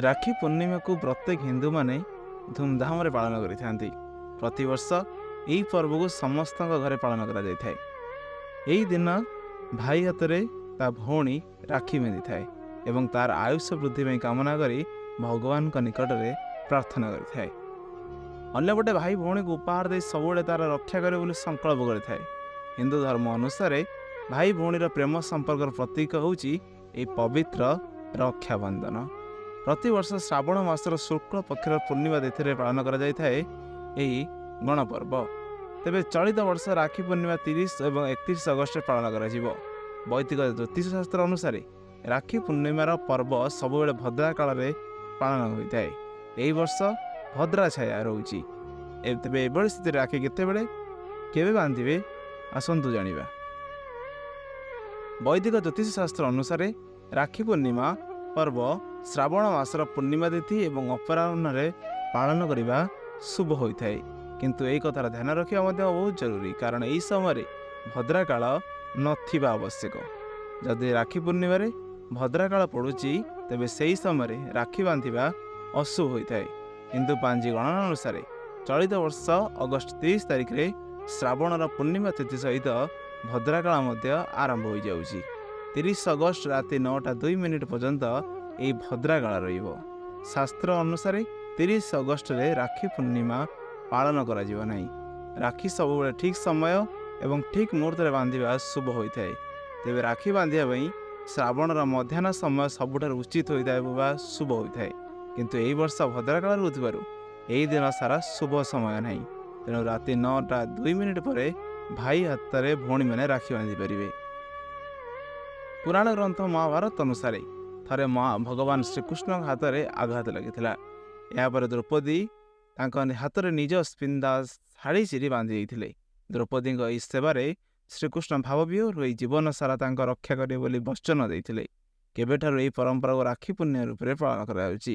ରାକ୍ଷୀ ପୂର୍ଣ୍ଣିମାକୁ ପ୍ରତ୍ୟେକ ହିନ୍ଦୁମାନେ ଧୁମଧାମରେ ପାଳନ କରିଥାନ୍ତି। ପ୍ରତିବର୍ଷ ଏହି ପର୍ବକୁ ସମସ୍ତଙ୍କ ଘରେ ପାଳନ କରାଯାଇଥାଏ। ଏହି ଦିନ ଭାଇ ହାତରେ ତା ଭଉଣୀ ରାକ୍ଷୀ ବାନ୍ଧିଥାଏ ଏବଂ ତାର ଆୟୁଷ ବୃଦ୍ଧି ପାଇଁ କାମନା କରି ଭଗବାନଙ୍କ ନିକଟରେ ପ୍ରାର୍ଥନା କରିଥାଏ। ଅନ୍ୟପଟେ ଭାଇ ଭଉଣୀକୁ ଉପହାର ଦେଇ ସବୁବେଳେ ତାର ରକ୍ଷା କରିବ ବୋଲି ସଂକଳ୍ପ କରିଥାଏ। ହିନ୍ଦୁ ଧର୍ମ ଅନୁସାରେ ଭାଇ ଭଉଣୀର ପ୍ରେମ ସମ୍ପର୍କର ପ୍ରତୀକ ହେଉଛି ଏହି ପବିତ୍ର ରକ୍ଷାବନ୍ଧନ। ପ୍ରତିବର୍ଷ ଶ୍ରାବଣ ମାସର ଶୁକ୍ଳ ପକ୍ଷର ପୂର୍ଣ୍ଣିମା ତିଥିରେ ପାଳନ କରାଯାଇଥାଏ ଏହି ଗଣପର୍ବ। ତେବେ ଚଳିତ ବର୍ଷ ରାକ୍ଷୀ ପୂର୍ଣ୍ଣିମା 30 ଏବଂ 31 ଅଗଷ୍ଟରେ ପାଳନ କରାଯିବ। ବୈଦିକ ଜ୍ୟୋତିଷ ଶାସ୍ତ୍ର ଅନୁସାରେ ରାକ୍ଷୀ ପୂର୍ଣ୍ଣିମାର ପର୍ବ ସବୁବେଳେ ଭଦ୍ରା କାଳରେ ପାଳନ ହୋଇଥାଏ। ଏହି ବର୍ଷ ଭଦ୍ରା ଛାୟା ରହୁଛି। ତେବେ ଏଭଳି ସ୍ଥିତିରେ ରାକ୍ଷୀ କେତେବେଳେ କେବେ ବାନ୍ଧିବେ, ଆସନ୍ତୁ ଜାଣିବା। ବୈଦିକ ଜ୍ୟୋତିଷ ଶାସ୍ତ୍ର ଅନୁସାରେ ରାକ୍ଷୀ ପୂର୍ଣ୍ଣିମା ପର୍ବ ଶ୍ରାବଣ ମାସର ପୂର୍ଣ୍ଣିମା ତିଥି ଏବଂ ଅପରାହ୍ନରେ ପାଳନ କରିବା ଶୁଭ ହୋଇଥାଏ। କିନ୍ତୁ ଏହି କଥାର ଧ୍ୟାନ ରଖିବା ମଧ୍ୟ ବହୁତ ଜରୁରୀ, କାରଣ ଏହି ସମୟରେ ଭଦ୍ରାକାଳ ନଥିବା ଆବଶ୍ୟକ। ଯଦି ରାକ୍ଷୀ ପୂର୍ଣ୍ଣିମାରେ ଭଦ୍ରାକାଳ ପଡ଼ୁଛି, ତେବେ ସେହି ସମୟରେ ରାକ୍ଷୀ ବାନ୍ଧିବା ଅଶୁଭ ହୋଇଥାଏ। ହିନ୍ଦୁ ପାଞ୍ଜି ଗଣନା ଅନୁସାରେ ଚଳିତ ବର୍ଷ ଅଗଷ୍ଟ 30 ତାରିଖରେ ଶ୍ରାବଣର ପୂର୍ଣ୍ଣିମା ତିଥି ସହିତ ଭଦ୍ରାକାଳ ମଧ୍ୟ ଆରମ୍ଭ ହୋଇଯାଉଛି। 30 ଅଗଷ୍ଟ ରାତି 9ଟା 2 ମିନିଟ୍ ପର୍ଯ୍ୟନ୍ତ ଏହି ଭଦ୍ରାକାଳ ରହିବ। ଶାସ୍ତ୍ର ଅନୁସାରେ 30 ଅଗଷ୍ଟରେ ରାକ୍ଷୀ ପୂର୍ଣ୍ଣିମା ପାଳନ କରାଯିବ ନାହିଁ। ରାକ୍ଷୀ ସବୁବେଳେ ଠିକ୍ ସମୟ ଏବଂ ଠିକ୍ ମୁହୂର୍ତ୍ତରେ ବାନ୍ଧିବା ଶୁଭ ହୋଇଥାଏ। ତେବେ ରାକ୍ଷୀ ବାନ୍ଧିବା ପାଇଁ ଶ୍ରାବଣର ମଧ୍ୟାହ୍ନ ସମୟ ସବୁଠାରୁ ଉଚିତ ହୋଇଥାଏ ବା ଶୁଭ ହୋଇଥାଏ। କିନ୍ତୁ ଏହି ବର୍ଷ ଭଦ୍ରାକାଳ ରହୁଥିବାରୁ ଏହି ଦିନ ସାରା ଶୁଭ ସମୟ ନାହିଁ। ତେଣୁ ରାତି 9ଟା 2 ମିନିଟ୍ ପରେ ଭାଇ ହାତରେ ଭଉଣୀମାନେ ରାକ୍ଷୀ ବାନ୍ଧି ପାରିବେ। ପୁରାଣ ଗ୍ରନ୍ଥ ମହାଭାରତ ଅନୁସାରେ ଥରେ ମହା ଭଗବାନ ଶ୍ରୀକୃଷ୍ଣଙ୍କ ହାତରେ ଆଘାତ ଲାଗିଥିଲା। ଏହାପରେ ଦ୍ରୌପଦୀ ତାଙ୍କ ହାତରେ ନିଜ ପିନ୍ଧା ଶାଢ଼ୀ ଚିରି ବାନ୍ଧି ଦେଇଥିଲେ। ଦ୍ରୌପଦୀଙ୍କ ଏହି ସେବାରେ ଶ୍ରୀକୃଷ୍ଣ ଭାବବିହ୍ୱଳ ହୋଇ ଜୀବନ ସାରା ତାଙ୍କ ରକ୍ଷା କରିବେ ବୋଲି ବଚନ ଦେଇଥିଲେ। କେବେଠାରୁ ଏହି ପରମ୍ପରାକୁ ରାକ୍ଷୀ ପୂର୍ଣ୍ଣିମା ରୂପରେ ପାଳନ କରାଯାଉଛି।